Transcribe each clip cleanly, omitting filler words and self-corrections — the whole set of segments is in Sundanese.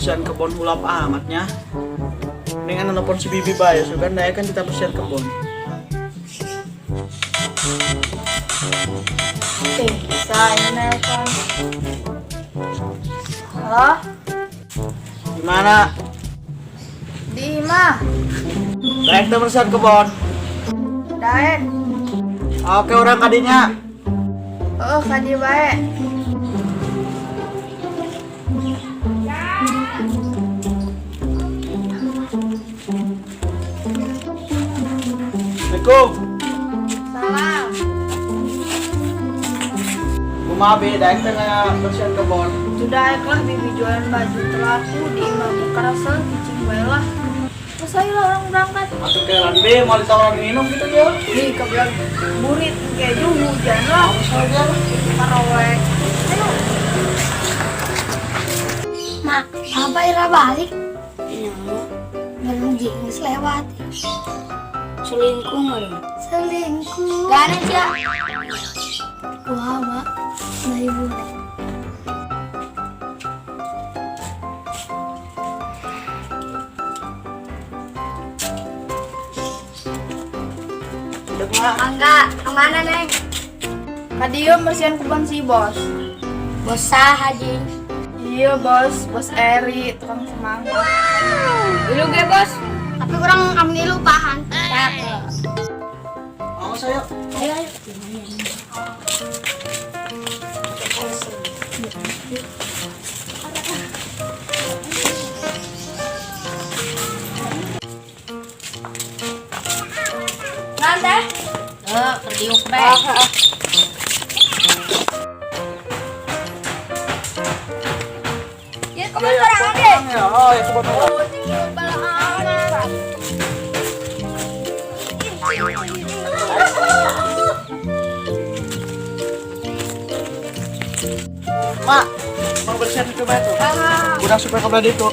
Bersihan kebon hulap amatnya. Dengan nelpon si Bibi bae, sugan daya kan kita bersihan kebon. Bisa ini nelpon. Halo? Gimana? Di imah. Daek teu bersihan kebon. Daek. Oke, urang ka dinya. Oh, ka dieu bae. Assalamualaikum. Salam. Kumaha, Bi, daek teu bersihan kebon? Sudah daek lah, Bibi jualan baju teu laku di imah kerasa cicing bae lah. Terus ayo lah urang berangkat. Atuh kelan, Bi, mau ditawarin minum gitu ya. Nih kebetulan burit keju hujan lah. Karowe. Ayo. Mak, apa ira balik? Iya. Belum jingis lewat. Selingkuh nggak? Selingkuh. Gak ada sih. Wah, Mak. Dari bulan. Udah, Mak. Enggak, kemana, Neng? Ka dieu bersihan kebon si bos. Bos saha, Jing? Iya bos, bos Eri, tukang semangka. Dulu ge, bos. Tapi kurang amin lu pahan. Cakep. Awas ayo. Ayo, ayo. Nanti. Eh, kerdiuk be. Ya, kemana sekarang, deh? Ya, oh, ya coba tolong. Amat. Mak, mau bersihan coba itu. Udah supaya kebelah itu.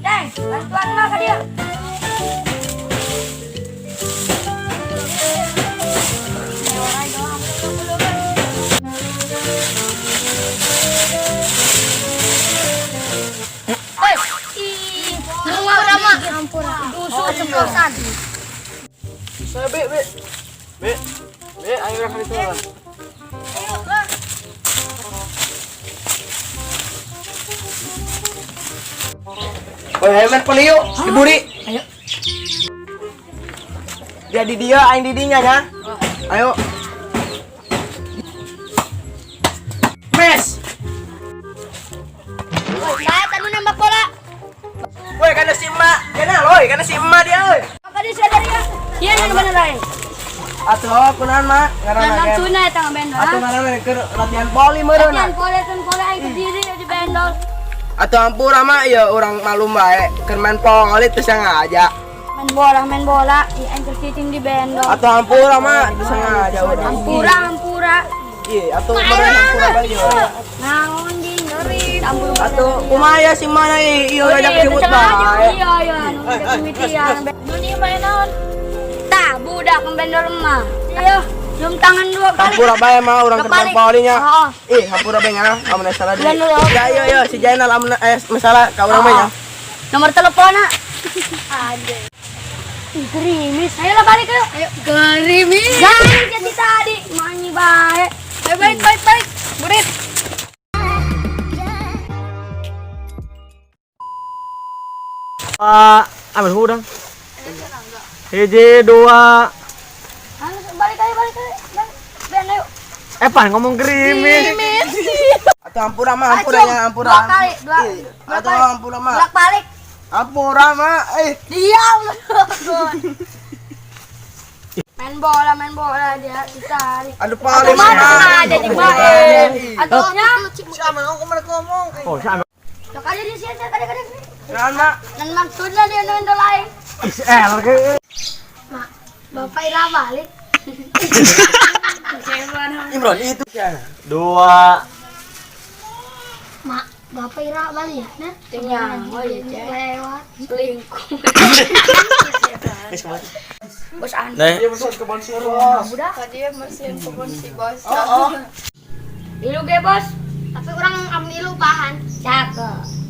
Neng, bantuan mak ke dia. Oi, ih, hampura mak, hampura. Ceplosan. Saya Bi, Bi. Bi. Bi, ayo urang ka ditu. Ayo, lah. Oi, ayo main poli yuk, diburi. Ayo. Dia di dia, aing di dinya nya. Ayo. Mes. Woi, saya tadi nembak bola. Woi, kana si emak. Kana loy, kana si emak dia euy. Maka dia sadar ya. Iya, nang bener lain. Atuh, kunaon mak? Ngaranna Nang ge. tuna eta ngabendol. Atuh ngaranna keur latihan poli meureun. Latihan poli, latihan poli aing berdiri di bendol. Atuh ampura mak, ya urang malum bae keur main poli teu sengaja. Main bola, iya aing tercicing di bendol. Atuh ampura mak, teu sengaja urang. Ampura, ampura. Iya, atuh meureun ampura bae ieu. Naon jing ngeri, ampura. Atuh kumaha ya si mana ieu ngajak ribut bae. Iya, iya, anu pemitian. Nuni main naon? Tah, budak bendol mah. Ayo, cium tangan dua kali. Hampura bae mah urang keur main Kebalik. poli nya. Heeh. Ih, hampura bae nya, amun salah di. Bulan dulu. Ya, iya iya si Jainal amun masalah ka urang mah nya. Nomor teleponnya. Ada. Ih, gerimis. Ayo lah balik yuk. Ayo. Gerimis. Jangan jadi tadi. Manyi baik. Ayo balik, balik, balik. Burit. Pak, ambil hudang. Hiji, dua. Ayo, balik ayo, balik ayo. Balik. Ben, ayo. Pan ngomong gerimis. Atuh ampura mah, ampura nya, ampura. Dua kali, dua. Ih, Dua Atuh kali. ampura mah. Bolak balik. Ampura mah, eh. Diam lu. Main bola dia ditarik. Aduh poli Mana mah. ada di bae. Atuhnya. Siapa ngomong kemarin ngomong. Oh, siapa? Sok aja di sini, kadang-kadang. Naon mak? Dan maksudnya dia nendol lain. Lagi. Mak, bapak ira balik. Imron itu. Dua. Mak, bapak ira balik ya? Nah, Tinggal, oh iya, Cek. lewat. Selingkuh. Guys, kemana? Bos an. Iya bersihin kebun si bos. Budak. Tadi ya bersihin kebun si bos. Ilu ge, Bos. Tapi urang ambil ilu pahan. Cakep.